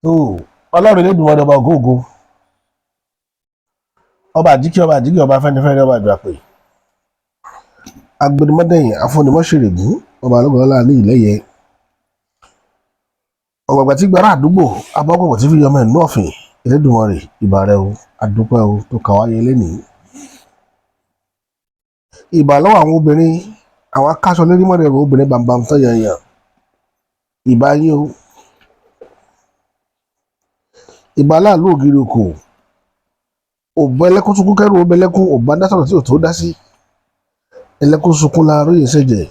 Tó Ọlọ́run Elédùmarè, ọba ògóògo, ọba àjíkí, ọba àjíkí, ọba afẹ́nifẹ́re, ọba àjàpè agbẹnumọ́dẹ̀yìn, afúnimọ́ṣẹ̀rẹ̀gùn, ọba alógbòlọ́lá ní ìlẹ́yẹ, ọ̀gbàgbà tí gbàrà àdúgbò abọ́gbọ̀gbọ̀ tí fi yọmọ ẹ̀ nú ọ̀fìn. Elédùmarè, ìbà rẹ o, adúpẹ́ o tó kà wáyé lénìí. Ìbà lọ́wọ́ àwọn obìnrin, àwọn akáṣọ lérí mọ́rẹ̀rù, obìnrin bàǹbàǹ tán yànyàn, ìbà yín o. Ìbà aláàlú ògiri òkò, òbọ ẹlẹ́kún sunkún kẹ́rù ó bẹlẹ́kún, òbá dásọ̀rọ̀ tí ò tó dá sí, ẹlẹ́kún sunkún láàárọ̀ yìí ṣẹ̀jẹ̀,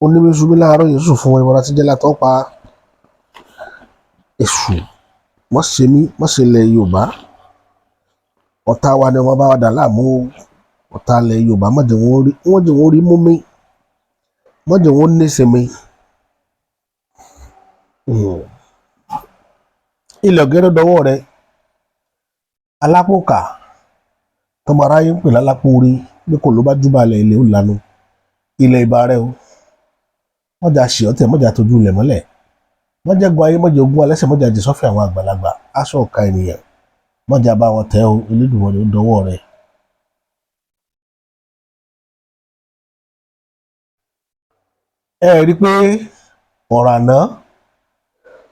onímísùmí láàárọ̀ yìí sùn fún ìwọra tí jẹ́ látọ́ pa èṣù. Mọ́sẹ̀mí mọ́sẹ̀lẹ̀ Yorùbá, ọ̀tá wa ni wọ́n bá wa dà láàmú o. Ọ̀tá ilẹ̀ Yorùbá, má jẹ́ wọ́n rí, wọ́n jẹ́ wọ́n rí mú mi, má jẹ́ wọ́n nísinmi. Ilẹ̀ ọ̀gẹ́rẹ́ dọwọ́ rẹ, alápòkà tọmọ aráyé ń pè lálápò orí bí kò ló bá júbà lẹ̀, ilẹ̀ ó lanu. Ilẹ̀, ìbà rẹ o. Mọ́jà ṣì ọ́tẹ̀, mọ́jà tójú ilẹ̀ mọ́lẹ̀, mọ́jà gun ayé, mọ́jà ogun alẹ́sẹ̀, mọ́jà jì sọ́fẹ̀ àwọn àgbàlagbà, aṣọ ọ̀ka ènìyàn, mọ́jà bá wọn tẹ́ o. Elédùmarè, ó dọwọ́ rẹ. Ẹ rí i pé ọ̀rọ̀ àná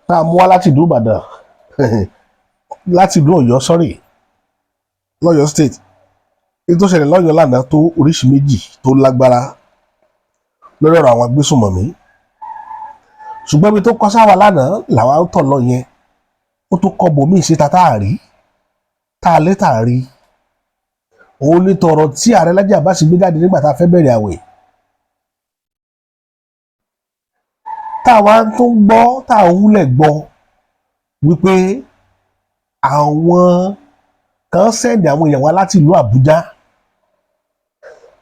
tá a mú wá láti ìlú Ìbàdàn, láti ìlú Ọ̀yọ́, sorry, lọ́yọ́ State, ní tó ṣẹlẹ̀ lọ́yọ́ lánàá tó oríṣi méjì tó lágbára lórí ọ̀rọ̀ àwọn agbésùnmọ̀mí. Ṣùgbọ́n ibi tó kọ sáwà lánàá làwa ń tọ̀ lọ yẹn, ó tó kọ bòmíì síta tá a rí, tá a lé, tá a rí. Òun ní tọ̀rọ̀ tí ààrẹ Laji Abbas gbé jáde nígbà tá a fẹ́ bẹ̀rẹ̀ àwẹ̀, táwa tó ń gbọ́, tá a wúlẹ̀ gbọ́ wípé àwọn kan send àwọn èèyàn wá láti ìlú Àbújá.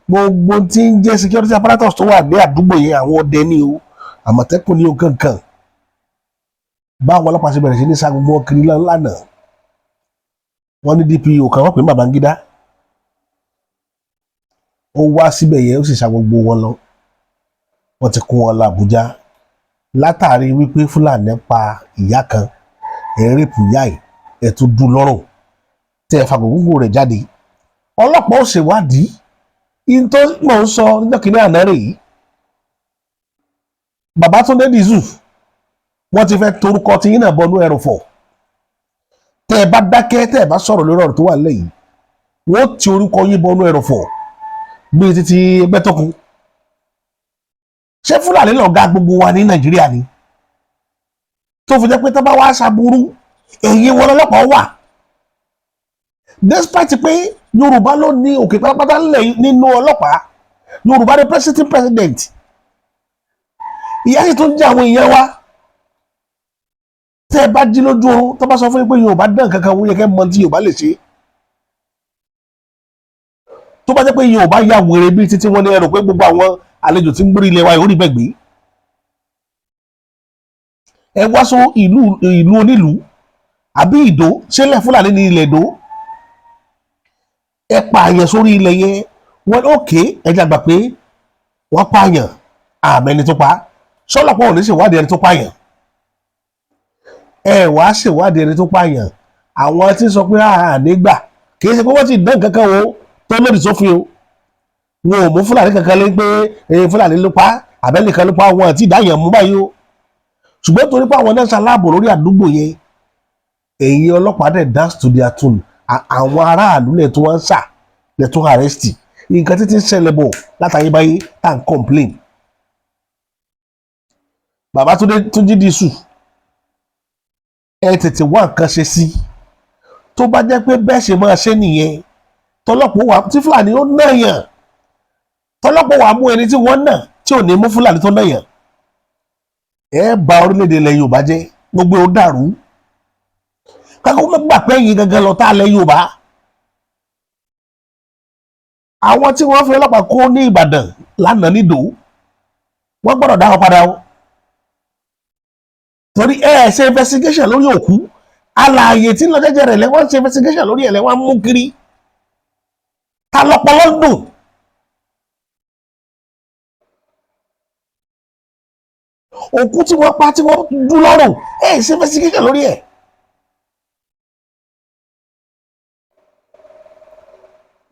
Gbogbo tí ń jẹ́ security apparatus tó wà ní àdúgbò yẹn, àwọn ọdẹ ní o, Àmọ̀tẹ́kùn ní o, kankan báwọn ọlọ́pàá ṣe bẹ̀rẹ̀ sí ní sa gbogbo wọn kiri lánàá. Wọ́n ní DPO kan, wọ́n pè ní Babangida, ó wá síbẹ̀ yẹn, ó sì sa gbogbo wọn lọ. Wọ́n ti kó wọn lọ Àbújá látàrí wípé Fúlàní pa ìyá kan, ẹ̀ rape ìyá ẹ̀, ẹ̀ tún dú lọ́rùn, tẹ́ ẹ fa gbogbo rẹ̀ jáde. Ọlọ́pàá ó ṣèwádìí in tó mọ̀ ń sọ níjọ́ kìíní àná rè yìí. Babátúndé Dizu, wọ́n ti fẹ́ torúkọ tí yín náà bọnú ẹrùfọ̀. Tẹ́ ẹ bá dákẹ́, tẹ́ ẹ bá sọ̀rọ̀ lórí ọ̀rọ̀ tó wà lẹ́yìn, wọ́n ti orúkọ yín bọnú ẹrùfọ̀ bíi títí ẹgbẹ́ tó kù. Ṣé Fúlàní lọ̀gá gbogbo wa ní Nàìjíríà ni, tó fi jẹ́ pé tó bá wá ṣàbúrú èyí wọn lọ́lọ́pàá wà, despite pé Yorùbá ló ní òkè pátápátá ńlẹ̀ nínú ọlọ́pàá? Yorùbá ní president, ìyá sì tún jẹ́ àwọn èèyàn wa. Tẹ́ ẹ bá jí lójú oorun, tó bá sọ fún yín pé Yorùbá dán kankan, wọ́n yẹ kẹ́ mọ tí Yorùbá lè ṣe. Tó bá jẹ́ pé Yorùbá ya wèrè bíi títí wọn ní ẹrù pé gbogbo àwọn àlejò tí ń gbórí ilẹ̀ wa yóò rí bẹ́ẹ̀ gbé, ẹ wá sọ ìlú ìlú onílùú àbí Ìdó ṣẹlẹ̀, Fúlàní ní ilẹ̀ Ìdó, ẹ pààyàn sórí ilẹ̀ yẹn. Wọ́n ókè, ẹ jẹ́ àgbà pé wọ́n pààyàn, àmọ́ ẹni tó pa, sọlọ́pàá ò ní ṣèwádìí ẹni tó pààyàn? Ẹ wàá ṣèwádìí ẹni tó pààyàn. Àwọn tí ń sọ pé àà nígbà, kì í ṣe pé wọ́n ti dán kankan wo tó lòdì sófin o. Wọn ò mú Fúlàní kankan lé pé Fúlàní ló pa, àbẹ́nìkan ló pa, wọn àti ìdáyàn mú báyìí o. Ṣùgbọ́n torí pé àwọn náà ṣaláàbò lórí àdúgbò yẹn, èyí ọlọ́pàá dẹ̀ dance to their tune. Àwọn aráàlú lẹ̀ tó wọ́n ń sà lẹ̀ tó arrest. Nǹkan títí ń ṣẹlẹ̀ bọ̀ látàyébáyé tá à ń complain. Bàbá Túnjí Dísù, ẹ tètè wá nǹkan ṣe sí. Tó bá jẹ́ pé bẹ́ẹ̀ ṣe máa ṣe nìyẹn, tọlọ́pàá wà tí Fúlàní ó náyàn, tọlọ́pàá wà mú ẹni tí wọ́n nà, tí ò ní mú Fúlàní tó náyàn, ẹ bà orílẹ̀-èdè ilẹ̀ Yorùbá jẹ́, gbogbo ó dàrú. Kákó gbà pé ẹ̀yin gangan lọ tá a lẹ̀ Yorùbá. Àwọn tí wọ́n fi ọlọ́pàá kó ní Ìbàdàn lánàá nídò, wọ́n gbọ́dọ̀ dá wọn padà o, torí ẹ ṣe investigation lórí òkú alààyè tí ń lọ jẹ́jẹ́ rẹ̀ lẹ́wọ́n ṣe investigation lórí ẹ̀ lẹ́wọ́n mú kiri. Ta lọ́pọlọ dùn? Òkú tí wọ́n pa, tí wọ́n dú lọ́rùn, ẹ̀ ṣe investigation lórí ẹ̀.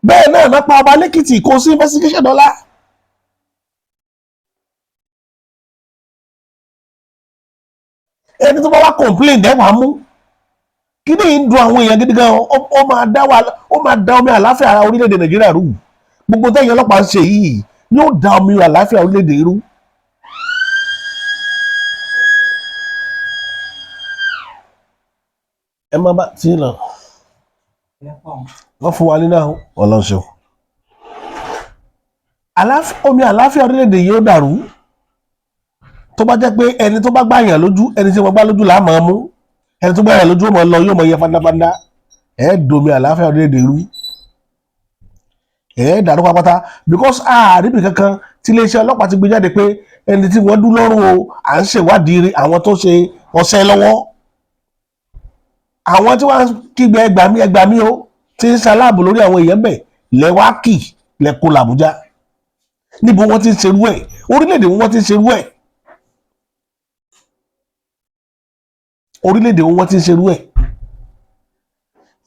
Bẹ́ẹ̀ náà nápa ọba lẹ́kìtì, kò sí investigation dọ́là. Ẹni tó bá wá complain dẹ́ wàá mú. Kí ni ń dùn àwọn èèyàn gidi gan? Ó máa dá wa, ó máa dá omi àláfíà ara orílẹ̀-èdè Nàìjíríà rú. Gbogbo tẹ́yìn ọlọ́pàá ń ṣe yìí yóò dá omi àláfíà orílẹ̀-èdè rú. Ẹ má bá tí lọ, wọ́n fún wa nínú ọlọ́ṣọ́ omi àláfíà orílẹ̀-èdè yìí ó dàrú. Tó bá jẹ́ pé ẹni tó bá gbàyàn lójú, ẹni tí wọ́n gbá lójú là á máa mú, ẹni tó gbàyàn lójú ó máa lọ, yóò máa yẹ fandafanda. Ẹ̀ domi àláfíà orílẹ̀-èdè rú, ẹ̀ dàrú pátápátá, because àríbì kankan tí iléeṣẹ́ ọlọ́pàá ti gbé jáde pé ẹni tí wọ́n dún lọ́rùn o, à ń ṣèwádìí àwọn tó ṣe ọṣẹ́ lọ́wọ́. Àwọn tí wọ́n kígbe ẹgbàmí ẹgbàmí o, tí ń ṣaláàbò lórí àwọn èèyàn bẹ̀ lẹ́wákì lẹ́kọ́ làbújá. Níbo wọ́n ti ń ṣerú ẹ̀? Orílẹ̀-èdè wọ́n ti ń ṣerú ẹ̀? Orílẹ̀-èdè wọ́n ti ń ṣerú ẹ̀?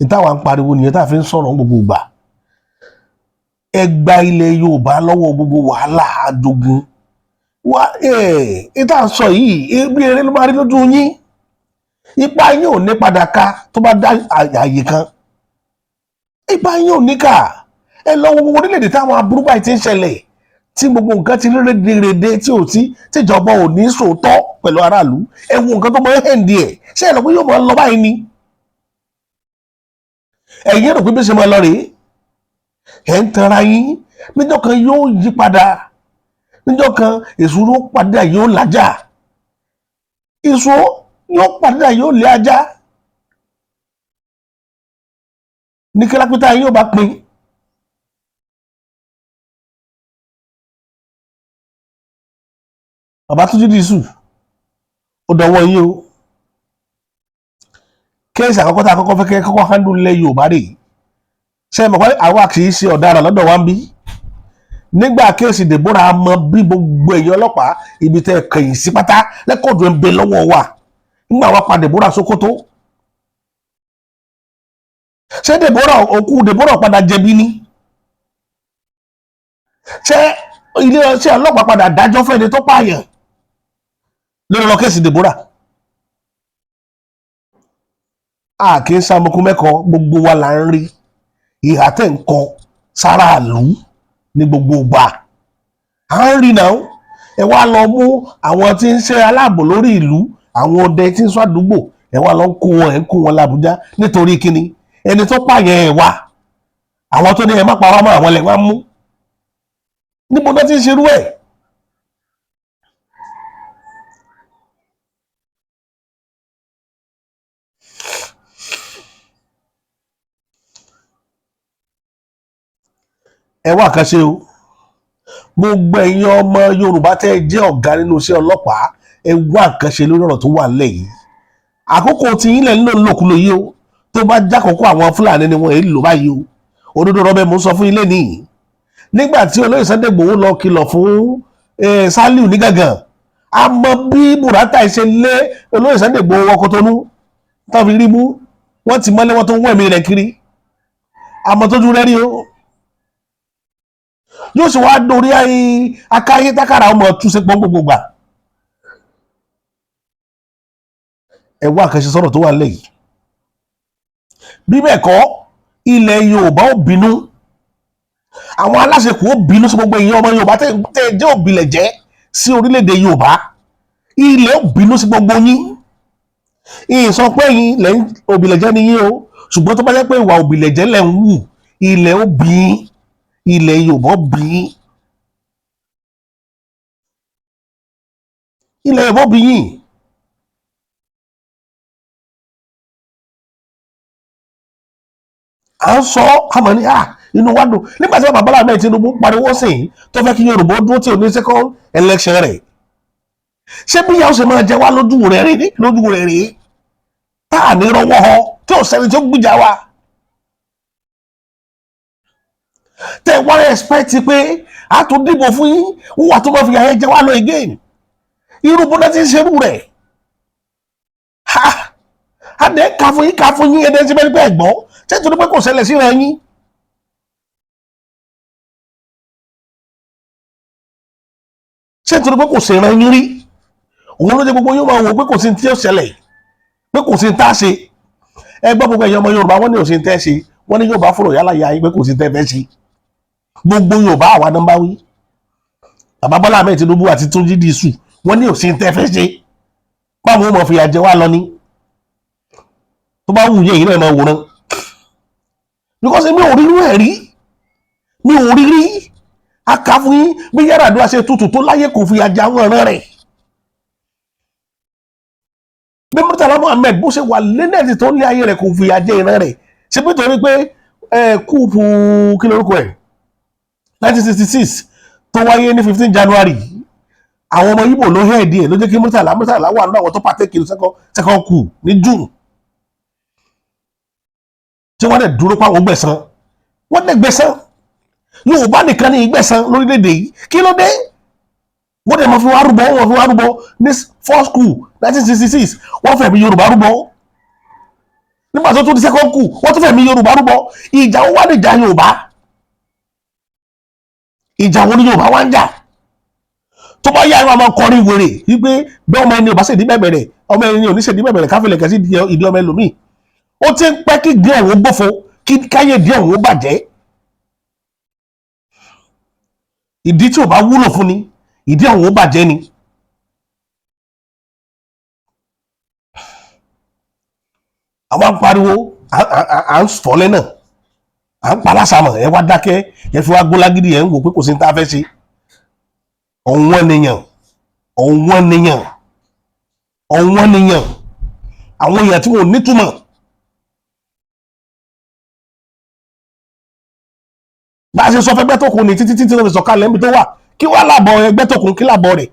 Ìtawà ń pariwo nìyẹn tá a fi ń sọ̀rọ̀ gbogbo ìgbà. Ẹ gba ilẹ̀ Yorùbá lọ́wọ́ gbogbo wàhálà ajogun wá. Ẹ̀ ìta sọ yìí, bí eré ló máa rí lójú yín. Ipa yín ò ní padà ká tó bá dá àyè kan, ipa yín ò ní ká. Ẹ lọ wo gbogbo orílẹ̀-èdè táwọn aburú báyìí ti ń ṣẹlẹ̀, tí gbogbo nǹkan ti rí rédèrèdè, tí ò tí tíjọba ò ní sòótọ́ pẹ̀lú aráàlú. Ẹ wo nǹkan tó máa ń hẹ̀ǹdì ẹ̀. Ṣé ẹ lọ pé yóò máa lọ báyìí ni? Ẹ̀yin rò pé bí ṣe máa lọ rèé? Ẹ̀ ń tanra yín. Níjọ́ kan yóò yí padà. Níjọ́ kan èso ló padà yóò lájà, èso yóò padà yóò lé ajá ní kílápítà yóò bá pín. Bàbá tó jíjí sùn, ó dọwọ́ yín o. Case àkọ́kọ́ tá a kọ́kọ́ fẹ́ kẹ́ kọ́kọ́ handle lẹ̀ Yorùbá rèé. Ṣe é mọ̀ pé àwa kì í ṣe ọ̀daràn lọ́dọ̀ wa ń bí? Nígbà case Deborah, mọ bí gbogbo èèyàn ọlọ́pàá ibi tẹ́ ẹ kẹ̀yìn sí pátá, record ẹ̀ ń bẹ lọ́wọ́ wa nígbà wa pa Deborah Sokoto. Ṣé Deborah, òkú Deborah padà jẹ̀bi ni? Ṣé ilé iṣẹ́ ọlọ́pàá padà dájọ́ fẹ́ni tó pààyàn lórí lọ case Deborah? A kì í sàmùkú mẹ́kọ̀ọ́. Gbogbo wa là ń rí ìhà tẹ̀ ń kọ sáráàlú ní gbogbo ìgbà, à ń rí náà. Ẹ wá lọ mú àwọn tí ń ṣe aláàbò lórí ìlú, àwọn ọdẹ tí ń sọ àdúgbò, ẹ wá lọ ń kó wọn, ẹ ń kó wọn làbújá. Nítorí kíni? Ẹni tó pààyàn, ẹ wá àwọn tó ní ẹ má pa wá mọ́, àwọn lẹ wá mú. Níbo náà ti ń ṣerú ẹ̀? Ẹ wá kan ṣe o. Gbogbo ẹ̀yin ọmọ Yorùbá tẹ́ ẹ jẹ́ ọ̀gá nínú iṣẹ́ ọlọ́pàá, ẹ wá nǹkan ṣe lórí ọ̀rọ̀ tó wà nílẹ̀ yìí. Àkókò tí yín lẹ̀ ń lò lòkulò yìí o. Tó bá jákòókò àwọn Fúlàní ni wọ́n èyí lò báyìí o. Òdodo rọ́bẹ̀ mo sọ fún ilé nìyí. Nígbà tí olóyè Sunday Igboho lọ kìlọ̀ fún Saliu ní Gàngàn, a mọ bí Buratai ṣe lé olóyè Sunday Igboho wọ Kotonu tó fi rí mú. Wọ́n ti mọ́lé, wọ́n tó ń wọ̀ ẹ̀mí rẹ̀ kiri. Àmọ́ tójú rẹ̀ rí o, yóò sì wá dórí akáyé tákàrà ọmọ túnṣe pọ́n gbogbo gbà. Ẹ wá àkànṣe sọ̀rọ̀ tó wà nílẹ̀ yìí. Bí bẹ́ẹ̀ kọ́, ilẹ̀ Yorùbá ó bínú, àwọn aláṣekù ó bínú sí gbogbo èèyàn ọmọ Yorùbá tẹ́ ẹ jẹ́ òbílẹ̀ jẹ́ sí orílẹ̀-èdè Yorùbá. Ilẹ̀ ó bínú sí gbogbo yín. Ìyìn sọ pé yín lẹ́yìn òbílẹ̀ jẹ́ ni yín o, ṣùgbọ́n tó bá jẹ́ pé ìwà òbílẹ̀ jẹ́ lẹ̀ ń wù, ilẹ̀ ó bí yín, ilẹ̀ Yorùbá ó bí yín, ilẹ̀ Yorùbá ó bí yín. À ń sọ àmọ́ ní à inú wa dùn nígbà tí bàbá Bọ́lá Ahmed Tinubu pariwo sí i tó fẹ́ kí Yorùbá dúró tí ò ní second election rẹ̀. Ṣé bí ìyàwó ṣe máa jẹ wá lójú rẹ̀ rí, lójú rẹ̀ rí, tá à ní rọwọ́ họ, tí ò sẹ́ni tí ó gbìjà wa, tẹ wá expect pé a tún dìbò fún yín, wọ́n wà tó máa fi àyẹ̀ jẹ wá lọ again? Irú bọ́dá tí ń ṣerú rẹ̀, ha adé ka fún yín, ka fún yín, ẹdẹ ṣe bẹ́ẹ̀ pé ẹ̀gbọ́n ṣé torí pé kò ṣẹlẹ̀ síra yín? Ṣé torí pé kò ṣèràn yín rí òun ló jẹ́ gbogbo yín máa wò pé kò sí tí ó ṣẹlẹ̀, pé kò sí tá a ṣe? Ẹ gbọ́, gbogbo ẹ̀yin ọmọ Yorùbá, wọ́n ní ò sí tẹ́ ṣe. Wọ́n ní Yorùbá fúnra yálà ya yín pé kò sí tẹ́ fẹ́ ṣe. Gbogbo Yorùbá, àwa náà bá wí, bàbá Bọ́lá Ahmed Tinubu àti Túnjí Dísù, wọ́n ní ò sí tẹ́ fẹ́ ṣe. Báwo mọ̀ fìyà jẹ wá lọ ní tó bá wù yín, èyí náà máa wòran, because mi ò rí irú ẹ̀ rí, mi ò rí rí. A kà fún yín bí Yar'Adua ṣe tutù tó láyé, kò fìyà jẹ àwọn ọ̀ràn rẹ̀. Bí Murtala Muhammed bó ṣe wà lẹ́nẹ̀tì tó ń lé ayé rẹ̀, kò fìyà jẹ ìran rẹ̀. Ṣe pé torí pé coup, kí lorúkọ ẹ̀, 1966 tó wáyé ní 15 January, àwọn ọmọ Ìgbò ló head ẹ̀, ló jẹ́ kí Murtala wà nínú àwọn tó partake ní second coup ní June, tí wọ́n dẹ̀ dúró pa àwọn gbẹ̀san. Wọ́n dẹ̀ gbẹ̀san. Yorùbá nìkan ní ìgbẹ̀san lórílẹ̀‐èdè yìí. Kí ló dé? Wọ́n dẹ̀ mọ̀ fi wá rúbọ, wọ́n fi wá rúbọ ní first coup 1966. Wọ́n fẹ̀mí Yorùbá rúbọ. Nígbà tó tún di second coup, wọ́n tún fẹ̀mí Yorùbá rúbọ. Ìjà wo wá ní ìjà Yorùbá? Ìjà wo ni Yorùbá wá ń jà? Tó bá yá, ìwà máa kọrin wèrè wípé bí ọmọ ẹni ò bá ṣèdí bẹ̀bẹ̀rẹ̀, ọmọ ẹni ò ní ṣèdí bẹ̀bẹ̀rẹ̀, káfílẹ̀ kẹ́sì ìdí ọmọ ẹlòmíì. Ó ti ń pẹ́ kí díẹ̀ òun gbófo, kí káyé díẹ̀ òun bàjẹ́. Ìdí tí ò bá wúlò fún ni, ìdí òun ó bàjẹ́ ni. Àwọn ń pariwo, à ń fọ́ lẹ́nà, à ń palásàmọ̀. Ẹ wá dákẹ́, ẹ fi wá gbólágídí, ẹ ń wò pé kò sí ní tá a fẹ́ ṣe. Ọ̀wọ́n nìyàn, ọ̀wọ́n nìyàn, ọ̀wọ́n nìyàn, àwọn èèyàn tí wọn ò nítumọ̀. Bá a ṣe sọ fẹ́ Ẹgbẹ́tókun ní títí títí ló fi sọ̀kalẹ̀ níbi tó wà. Kí wàá làbọ̀ Ẹgbẹ́tókun? Kí làbọ̀ rẹ̀?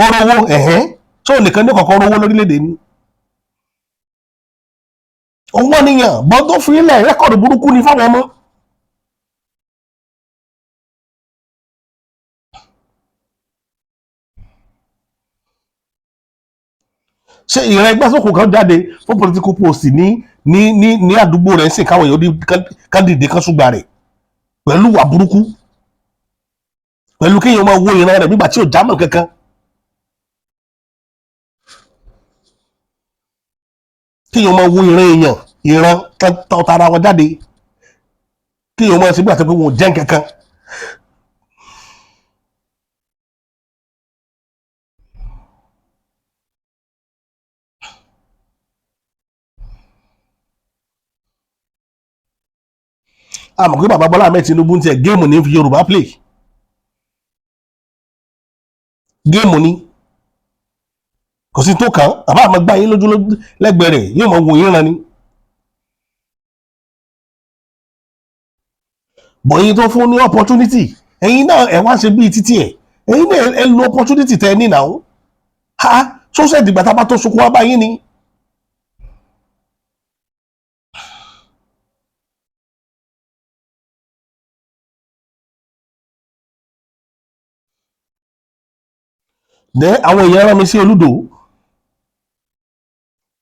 Ó rówó ẹ̀hẹ́n tó nìkan ní kọ̀ọ̀kan rówó lórílẹ̀‐èdè ni. Ọ̀wọ́n nìyàn bọ́n tó fi ilẹ̀ record burúkú ni fáwọn ọmọ. Ṣé ìran Ẹgbẹ́tókun kan jáde fún political post ní àdúgbò rẹ̀ ń sìn, káwọn èèyàn kan dìde kan ṣùgbà rẹ̀ pẹ̀lú wà burúkú, pẹ̀lú kéèyàn máa wo ìran rẹ̀ nígbà tí ò jámọ́ kankan? Kéèyàn máa wo ìran èèyàn, ìran tó tara wọn jáde, kéèyàn máa ṣe bí àti pé wọn ò jẹ́ kankan. A mọ̀ pé bàbá Bọ́lá Ahmed Tinubu ń tiẹ̀ game ní fi Yorùbá play game ni, kò sí tó kàn án. Bàbá àmọ́ gbá yín lójú lẹ́gbẹ̀ẹ́ rẹ̀, yóò mọ̀ wò yín ran ni. Bọ̀yìn tó fún ní opportunity, ẹ̀yin náà ẹ̀ wá ṣe bíi títí ẹ̀. Ẹ̀yin náà ẹ lo opportunity tẹ́ ẹ ní náà. Ha, sọ́sẹ̀ dìgbà tá a bá tó sunkún wá báyìí ni. Dẹ́ àwọn èèyàn rán mi sí Olúdò.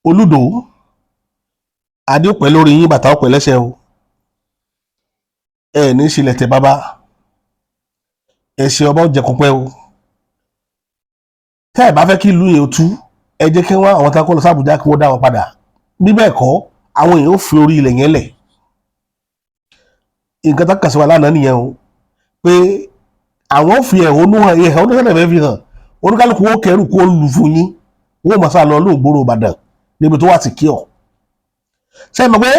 Olúdò, adé pẹ́ lórí yín, bàtà ọ̀pẹ lẹ́sẹ̀ o. Ẹ ní sílẹ̀ tẹ bàbá ẹ̀sìn ọba ó jẹ kópẹ́ o. Tẹ́ ẹ bá fẹ́ kí ìlú yẹn ó tú, ẹ jẹ́ kí wọ́n àwọn tá a kó lọ sí Àbújá, kí wọ́n dá wọn padà. Bí bẹ́ẹ̀ kọ́, àwọn èèyàn ó fi orí ilẹ̀ yẹn lẹ̀. Nǹkan tó kàn sí wa lánàá nìyẹn o, pé àwọn fi ẹ̀hónú hàn, ẹ̀hónú hàn fẹ́ fi hàn. Oníkálukú ó kẹrù kó lù fún yín, wọ́n mọ̀ sá lọ lóògbóró Ìbàdàn níbi tó wà sí kí ọ. Ṣé mọ̀ pé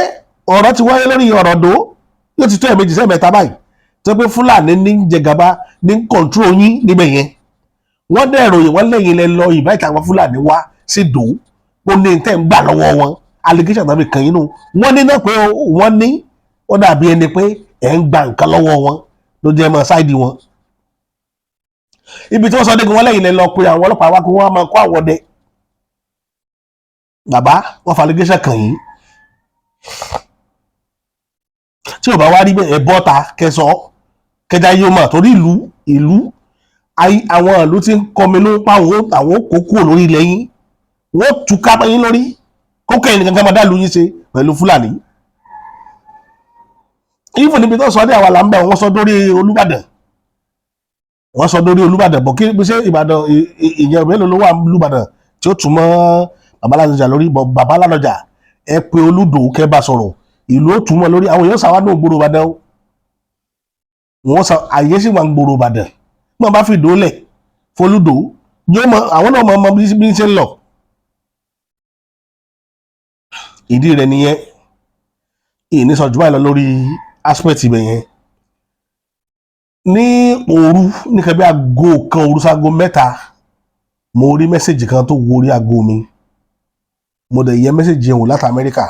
ọ̀rọ̀ ti wáyé lórí ọ̀rọ̀ dó, yóò ti tó ẹ̀mejì sẹ́ẹ̀mẹ́ta báyìí, tó pé Fúlàní ní ń jẹ gàba, ní ń control yín níbẹ̀ yẹn. Wọ́n dẹ̀ ròyìn wọ́n lẹ́yìn lẹ lọ invite àwọn Fúlàní wá sí dò ó ní tẹ́ ń gbà lọ́wọ́ wọn. Allegation tàbí kàn yín nù, wọ́n ní náà pé wọ́n ní ó dàbí ẹni pé ẹ̀ ń gba nǹkan lọ́wọ́ wọn ló jẹ́ mọ́ side wọn. Ibi tí wọ́n sọ dé gan, wọ́n lẹ́yìn lẹ lọ pé àwọn ọlọ́pàá wá kí wọ́n máa kó àwọn ọdẹ. Bàbá, wọ́n fa allegation kàn yín. Tí ò bá wá rí bẹ́ẹ̀, ẹ bọ́ta kẹsọ kẹjá yóò mọ̀, torí ìlú Àwọn ìlú tí ń kọminú páwọn àwọn kó kúrò lórí ilẹ̀ yín, wọ́n tú ká yín lórí, kó kẹ́yìn nìkan ká máa dá ìlú yín ṣe pẹ̀lú Fúlàní. Even níbi tó sọ dé, àwa là ń bẹ̀. Wọ́n sọ dórí Olúbàdàn, wọ́n sọ dórí Olúbàdàn bọ̀. Kí ṣé Ìbàdàn ìyẹn mélòó ló wà Olúbàdàn tí ó tún mọ́ Bàbá Ládọjà lórí? Bọ̀ Bàbá Ládọjà, ẹ pé Olúdò kẹ́ bá sọ̀rọ̀, ìlú ó tún mọ́ lórí. Àwọn èèyàn sáwá náà gbòòrò Ìbàdàn o. Wọ́n sọ àyè sì wà ń gbòòrò Ìbàdàn. Wọ́n bá fi ìdólẹ̀ fọlúdò, yóò mọ àwọn náà mọ ọmọ bí ń ṣe ń lọ. Ìdí rẹ̀ nìyẹn. Ìní sọ jù báyìí lọ lórí aspect ibẹ̀ yẹn. Ní òru, ní kan bí aago 1 òru sáago 3, mo rí message kan tó wo orí aago mi. Mo dẹ̀ yẹ message yẹn wò láti Amẹ́ríkà.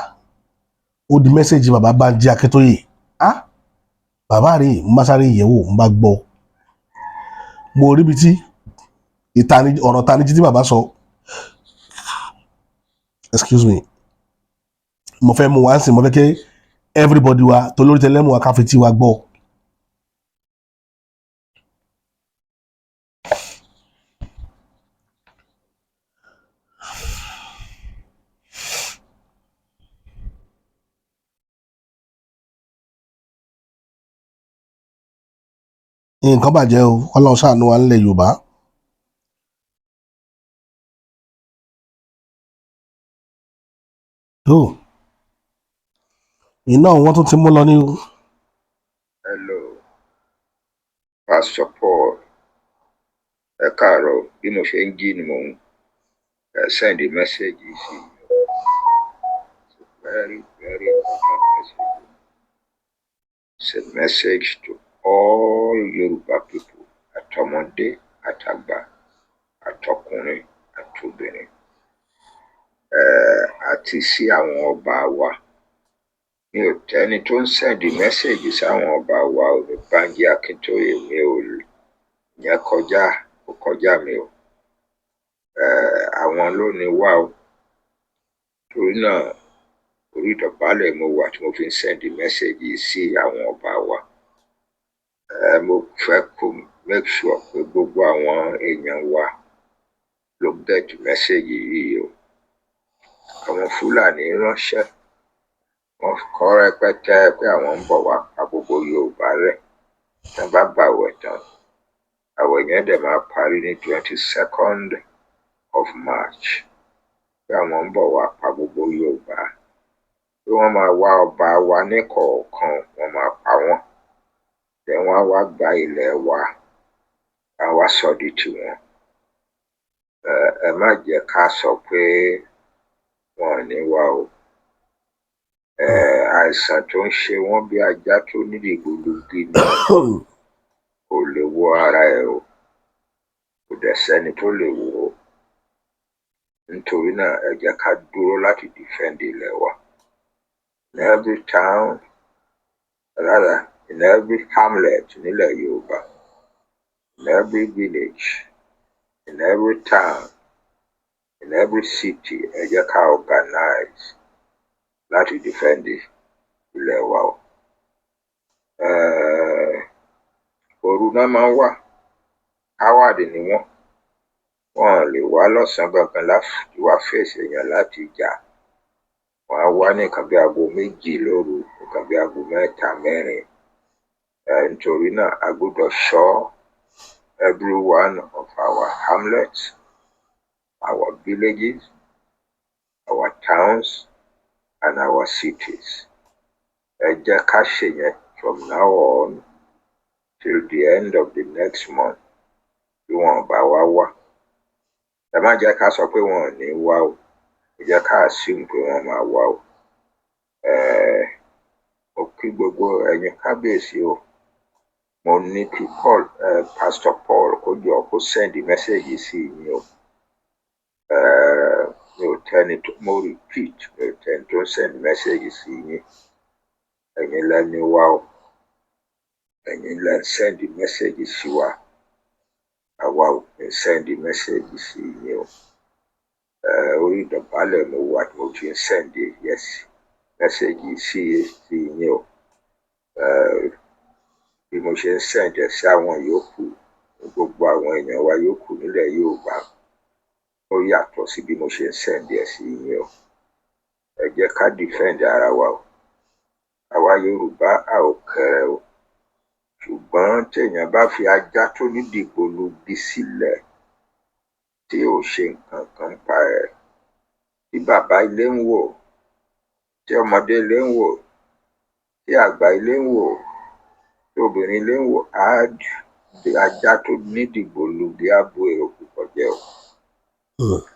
Ó di message Bàbá Bánjí Akíntóyè. Ah, bàbá rèé! Mo bá sáré yẹ̀ wò, mo bá gbọ́, mo rí ibi tí ìtani ọ̀rọ̀ tanijí tí bàbá sọ. Excuse me, mo fẹ́ mú wá sí, mo fẹ́ kí everybody wa tó lórí tẹlẹ́mù wa ká fi tí wa gbọ́. Nǹkan bàjẹ́ o. Ọlọ́run ṣàánú wa nílẹ̀ Yorùbá. Tó iná wọn tún ti mú lọ ní o. Hello, Pastor Paul. Ẹ káàárọ̀. Bí mo ṣe ń jí ni mò ń send message sí yín. It's a very, very important message. It's a message to all Yoruba people, àtọmọdé, àtàgbà, àtọkùnrin, àtobìnrin, àti sí àwọn ọba wa. Mi ò tẹ́ni tó ń send message sáwọn ọba wa ò ní Bánjí Akíntóyè. Mi ò yẹn kọjá, ó kọjá mi o. Àwọn ló ní wá o. Torí náà, orí ìdọ̀bálẹ̀ mo wà tí mo fi ń send message sí àwọn ọba wa. Mo fẹ́ kó make sure pé gbogbo àwọn èèyàn wa ló get message yìí o. Àwọn Fúlàní ránṣẹ́, wọ́n kọ rẹpẹtẹ pé àwọn ń bọ̀ wá pa gbogbo Yorùbá rẹ́ tí wọ́n bá gbàwẹ̀ tán. Àwẹ̀ yẹn dẹ̀ máa parí ní 22nd of March. Pé àwọn ń bọ̀ wá pa gbogbo Yorùbá, pé wọ́n máa wá ọba wa ní kọ̀ọ̀kan, wọ́n máa pa wọ́n, then wọ́n á wá gba ilẹ̀ wa, á wá sọ di tiwọn. Ẹ má jẹ́ ká sọ pé wọn ò ní wá o. Àìsàn tó ń ṣe wọ́n bí ajá tó ní dìgbòlugi ni, kò lè wo ara ẹ̀ o, kò dẹ̀ sẹ́ni tó lè wò ó. Nítorí náà, ẹ jẹ́ ká dúró láti defend ilẹ̀ wa. In every town, rather in every hamlet nílẹ̀ Yorùbá, in every village, in every town, in every city, ẹ jẹ́ ká organize láti defend ilẹ̀ wa o. Òru náà máa ń wá. Coward ni wọ́n. Wọn ò lè wá lọ́sàn-án gangan láti wá fèsì èèyàn láti jà. Wọ́n á wá ní nǹkan bí aago 2 lóru, nǹkan bí aago 3, 4. Nítorí náà, a gbọ́dọ̀ ṣọ́ every one of our hamlets, our villages, our towns and our cities. Ẹ jẹ́ ká ṣèyẹn from now on till the end of the next month. Bí wọn ò bá wá wá, ẹ má jẹ́ ká sọ pé wọn ò ní wá o. Ẹ jẹ́ ká assume pé wọ́n máa wá o. Mo kí gbogbo ẹ̀yin kábíyèsí o. Mo ní kí Paul, Pastor Paul, kó jọ̀ọ́ kó send message sí yín o. Mi ò tẹ́ni tó, mo repeat, mi ò tẹ́ni tó ń send message sí yín. Ẹ̀yin lẹ ní wá o. Ẹ̀yin lẹ ń send message sí wa. Àwa ò kí ń send message sí yín o. Orí ìdọ̀bálẹ̀ mo wà tí mo fi ń send, yes, message sí yín o. Bí mo ṣe ń send ẹ̀ sí àwọn yòókù Gbogbo àwọn èèyàn wa yòókù nílẹ̀ Yorùbá, ó yàtọ̀ sí bí mo ṣe ń send ẹ̀ sí yín o. Ẹ jẹ́ ká defend ara wa o. Àwa Yorùbá, a ò kẹrẹ o, ṣùgbọ́n téèyàn bá fi ajá tó ní dìgbòlugi sílẹ̀ tí ò ṣe nǹkan kan pa ẹ̀, tí bàbá ilé ń wò, tí ọmọdé ilé ń wò, tí àgbà ilé ń wò, tí obìnrin ilé ń wò, á ajá tó ní dìgbòlugi á bó èrò púpọ̀ jẹ́ o.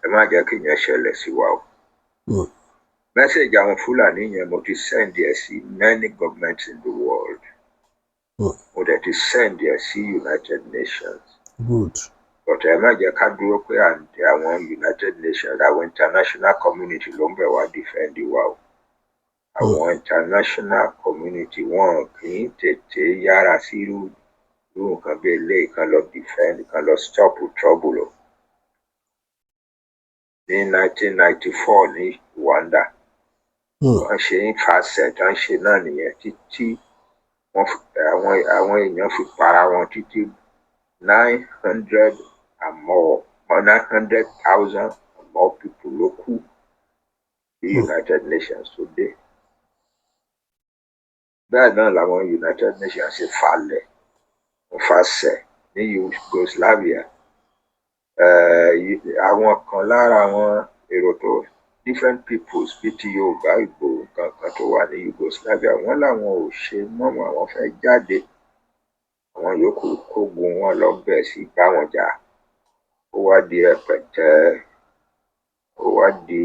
Ẹ má jẹ́ kí ìyẹn ṣẹlẹ̀ sí wa o. Message àwọn Fúlàní yẹn, mo ti send ẹ̀ sí many governments in the world. Mo dẹ̀ ti send ẹ̀ sí United Nations. Good. But ẹ má jẹ́ ká dúró pé àwọn United Nations, àwọn international community ló ń bẹ̀ wá defend wa o. Àwọn international community, wọn kì í tètè yára sí irú nǹkan bí eléyìí, kan lọ defend, kan lọ stop trouble o. Ní 1994 ní Rwanda, wọ́n ṣe ń fàṣẹ tó ń ṣe náà nìyẹn títí wọ́n àwọn èèyàn fi para wọn títí 900 and more, 900,000 and more people ló kú bí United Nations tó dé. Bẹ́ẹ̀ náà làwọn United Nations ṣe falẹ̀, wọ́n fàṣẹ ní Yugoslavia. Àwọn kan lára àwọn èrò tó different peoples bíi ti Yorùbá, Ìgbò, nǹkan kan tó wà ní Yugoslavia, wọ́n làwọn ò ṣe mọ́, àwọn fẹ́ jáde. Àwọn yòókù kógun wọn lọ bẹ̀ sí bá wọn jà. Ó wá di rẹpẹtẹ, ó wá di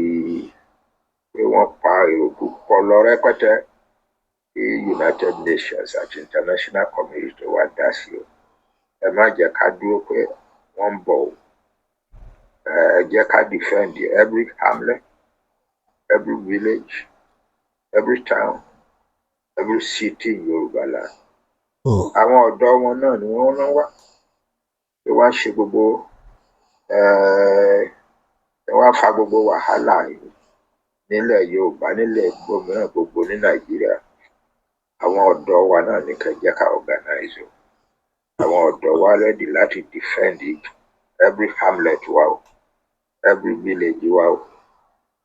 pé wọ́n pa èrò púpọ̀ lọ rẹpẹtẹ kí United Nations àti international community tó wá dá sí o. Ẹ má jẹ́ ká dúró pé wọ́n ń bọ̀ o. Ẹ jẹ́ ká defend every hamlet, every village, every town, every city in Yorùbá land. Àwọn ọ̀dọ́ wọn náà ni wọ́n rán wá pé wọ́n á ṣe gbogbo wọ́n á fa gbogbo wàhálà yìí nílẹ̀ Yorùbá, nílẹ̀ gbòmíràn gbogbo ní Nàìjíríà. Àwọn ọ̀dọ́ wa náà ní kẹ́ jẹ́ ká organize o. Àwọn ọ̀dọ́ wa ready láti defend every hamlet wa o, every village wa o,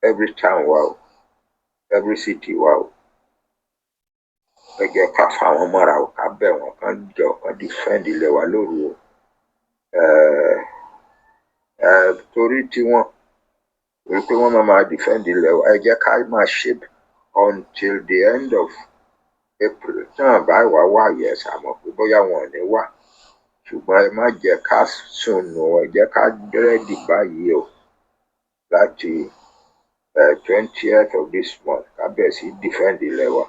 every town wa o, every city wa o. Ẹ jẹ́ ká fà wọ́n mọ́ra o, ká bẹ̀ wọ́n kán jọ kán defend ilẹ̀ wa lóru o. Torí tiwọn, torí pé wọ́n máa máa defend ilẹ̀ wa, ẹ jẹ́ ká máa ṣe until the end of April. Tí wọ́n bá wá wá, yes, àmọ́ pé bóyá wọn ò ní wá, ṣùgbọ́n ẹ má jẹ́ ká sùn nù, ẹ jẹ́ ká ready báyìí o láti 20th of this month, ká bẹ̀rẹ̀ sí defend ilẹ̀ wa,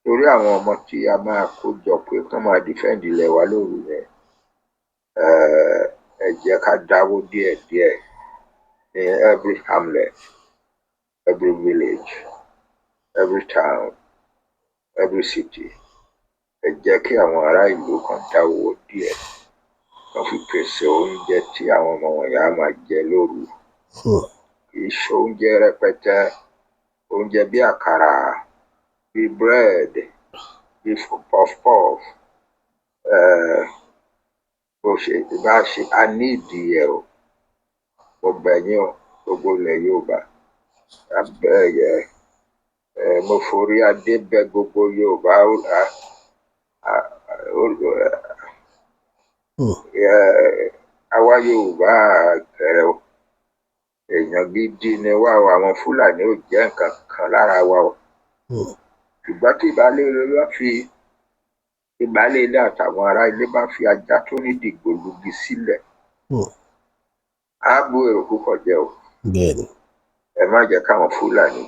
torí àwọn ọmọ tí a máa kó jọ pé kán máa defend ilẹ̀ wa lóru yẹn, ẹ jẹ́ ká dáwó díẹ̀díẹ̀ ní every hamlet, every village, every town, every city. Ẹ jẹ́ kí àwọn ará ìlú kan dáwó díẹ̀ kán fi pèsè oúnjẹ tí àwọn ọmọ wọ̀nyí á máa jẹ lóru. Kì í ṣe oúnjẹ rẹpẹtẹ, oúnjẹ bí àkàrà, bí bread, bí puff puff, bó ṣe bá ṣe a nídìí ẹ̀ o. Mo bẹ̀ yín o, gbogbo ilẹ̀ Yorùbá, abẹ́ ẹ ẹ mo forí adé bẹ̀ gbogbo Yorùbá. Àwa Yorùbá kẹrẹ o, èèyàn gidi ni wá o. Àwọn Fúlàní ò jẹ́ nǹkan kan lára wa o. Ṣùgbọ́n tí ìbálé ilé bá fi ìbálé ilé àtàwọn ará ilé bá fi ajá tó ní dìgbòlugi sílẹ̀, á bú èrò púpọ̀ jẹ́ o. Bẹ́ẹ̀ni. Ẹ má jẹ́ káwọn Fúlàní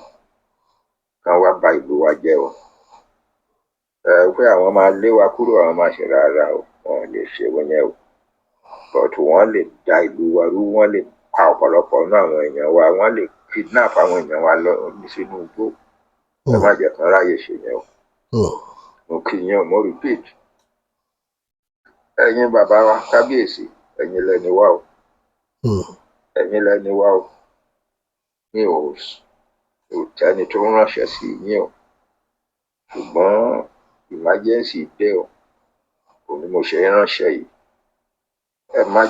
kan wá ba ìlú wa jẹ́ o. Ẹ pé àwọn máa lé wa kúrò, àwọn máa ṣe, rárá o, wọn ò lè ṣe wọn yẹn o, but wọ́n lè da ìlú wa rú, wọ́n lè pa ọ̀pọ̀lọpọ̀ nínú àwọn èèyàn wa, wọ́n lè kidnap àwọn èèyàn wa lọ sínú igbó. Ẹ má jẹ́ kán ráyè ṣe yẹn o. Mo kí yín o, mo repeat, ẹ̀yin bàbá wa, kábíyèsí, ẹ̀yin lẹni wá o. Ẹ̀yin lẹni wá o. Mi ò tẹ́ni tó ń ránṣẹ́ sí yín o, ṣùgbọ́n emergency dé o, òun ni mo ṣe ń ránṣẹ́ yìí. Ẹ má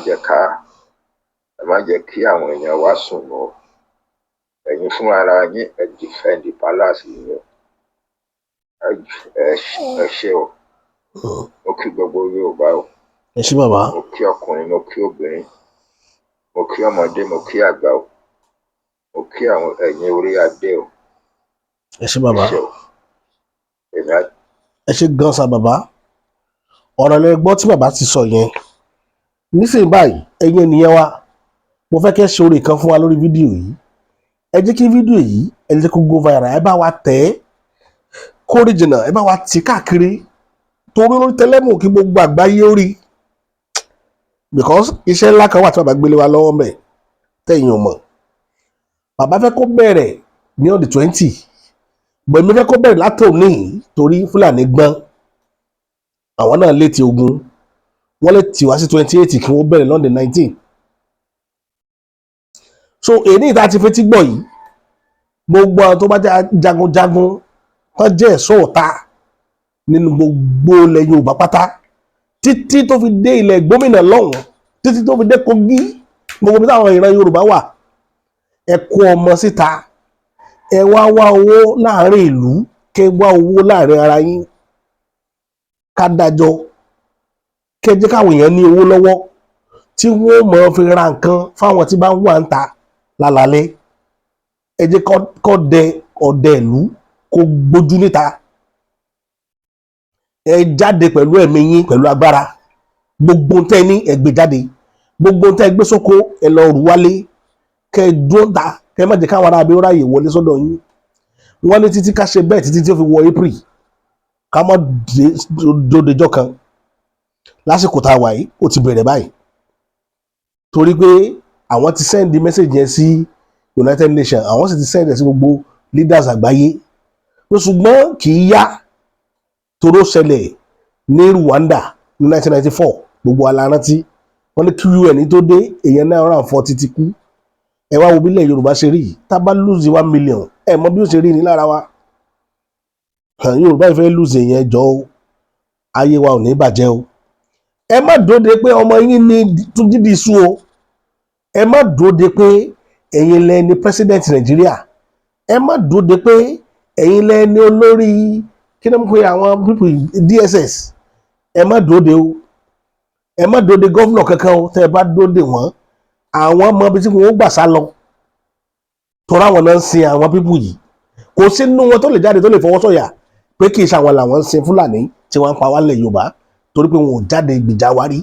jẹ́ kí àwọn èèyàn wa sùn lọ. Ẹ̀yin fún ara yín, ẹ defend palace yín o. Ẹ ṣé o. Mo kí gbogbo Yorùbá o. Ẹ ṣé, bàbá. Mo kí ọkùnrin, mo kí obìnrin, mo kí ọmọdé, mo kí àgbà o. Mo kí àwọn ẹ̀yin orí adé o. Ẹ ṣé, bàbá. Ẹ ṣé o. Èmi á Ẹ ṣé gan sa, bàbá. Ọ̀rọ̀ lẹ gbọ́ tí bàbá ti sọ yẹn nísìnyí báyìí. Ẹ̀yin ènìyàn wa, mo fẹ́ kẹ́ ṣe oore kan fún wa lórí fídíò yìí. Ẹ jẹ́ kí fídíò yìí, ẹ jẹ́ kó go viral. Ẹ bá wa tẹ̀ ẹ́ kó rí jìnnà. Ẹ bá wa tì káàkiri torí lórí tẹlẹ́mù kí gbogbo àgbáyé ó rí, because iṣẹ́ ńlá kan wà tí bàbá gbélé wa lọ́wọ́ mẹ́ tẹ̀yìn ò mọ̀. Bàbá fẹ́ kó bẹ̀rẹ̀ ní on the 20, bọ̀ èmi fẹ́ kó bẹ̀rẹ̀ látòní, torí Fúlàní gbọ́n, àwọn náà létí ogun. Wọ́n lè tì wá sí 28 kí wọ́n bẹ̀rẹ̀ l'on the 19. So èyí ìta ti fetí gbọ́ yìí, gbogbo àwọn tó bá jẹ́ jagunjagun tó jẹ́ ẹ̀ṣọ́ ọ̀tá nínú gbogbo ilẹ̀ Yorùbá pátá, títí tó fi dé ilẹ̀ gómìnà lọ́hùn, títí tó fi dé Kogi, gbogbo bí táwọn ìran Yorùbá wà, ẹ kó ọmọ síta. Ẹ wá wá owó láàrin ìlú, kẹ wá owó láàrin ara yín, ká dájọ́, kẹ jẹ́ káwọn èèyàn ní owó lọ́wọ́ tí wọ́n mọ̀ fi ra nǹkan fáwọn tí bá ń wà ń ta lálálẹ́. Ẹ jẹ́ kó dẹ ọdẹ ìlú kó gbójú níta. Ẹ jáde pẹ̀lú ẹ̀mí yín, pẹ̀lú agbára. Gbogbo tẹ́ ní, ẹ gbé jáde. Gbogbo tẹ́ gbé sóko, ẹ lọ rú wálé. Kẹ dúró ta, kẹ má jẹ́ káwọn ará abẹ́ ráàyè wọlé sọ́dọ̀ yín. Wọ́n ní títí ká ṣe bẹ́ẹ̀ títí tí ó fi wọ April, ká má dódejọ́ kan lásìkò tá a wà yìí. Ó ti bẹ̀rẹ̀ báyìí, torí pé àwọn ti send message yẹn sí United Nations, àwọn sì ti send ẹ̀ sí gbogbo leaders àgbáyé pé, ṣùgbọ́n kì í yá, toró ṣẹlẹ̀ ní Rwanda ní 1994. Gbogbo alárántí wọ́n ní kí UN tó dé, èèyàn 940 ti kú. Ẹ wá wo bí ilẹ̀ Yorùbá ṣe rí yìí. Tá a bá lose 1 million, ẹ mọ bí ó ṣe rí ní lára wa. Yorùbá yìí fẹ́ lose èèyàn jọ o. Ayé wa ò ní bàjẹ́ o. Ẹ má dóde pé ọmọ yín ní Túnjí Dísù o. Ẹ má dóde pé ẹ̀yin lẹ ní president Nàìjíríà. Ẹ má dóde pé ẹ̀yin lẹ ní olórí, kí ló ń pè àwọn people, DSS. Ẹ má dóde o. Ẹ má dóde governor kankan o. Tẹ́ ẹ bá dóde wọ́n, àwọn ọmọ ibi tí wọ́n gbà sá lọ, tọ́ra àwọn náà ń sin àwọn people yìí. Kò sínú wọn tó lè jáde, tó lè fọwọ́ sọ̀yà pé kì í ṣe àwọn làwọn ń sin Fúlàní tí wọ́n ń pa wá lẹ̀ Yorùbá, torí pé wọn ò jáde gbìjà wá rí.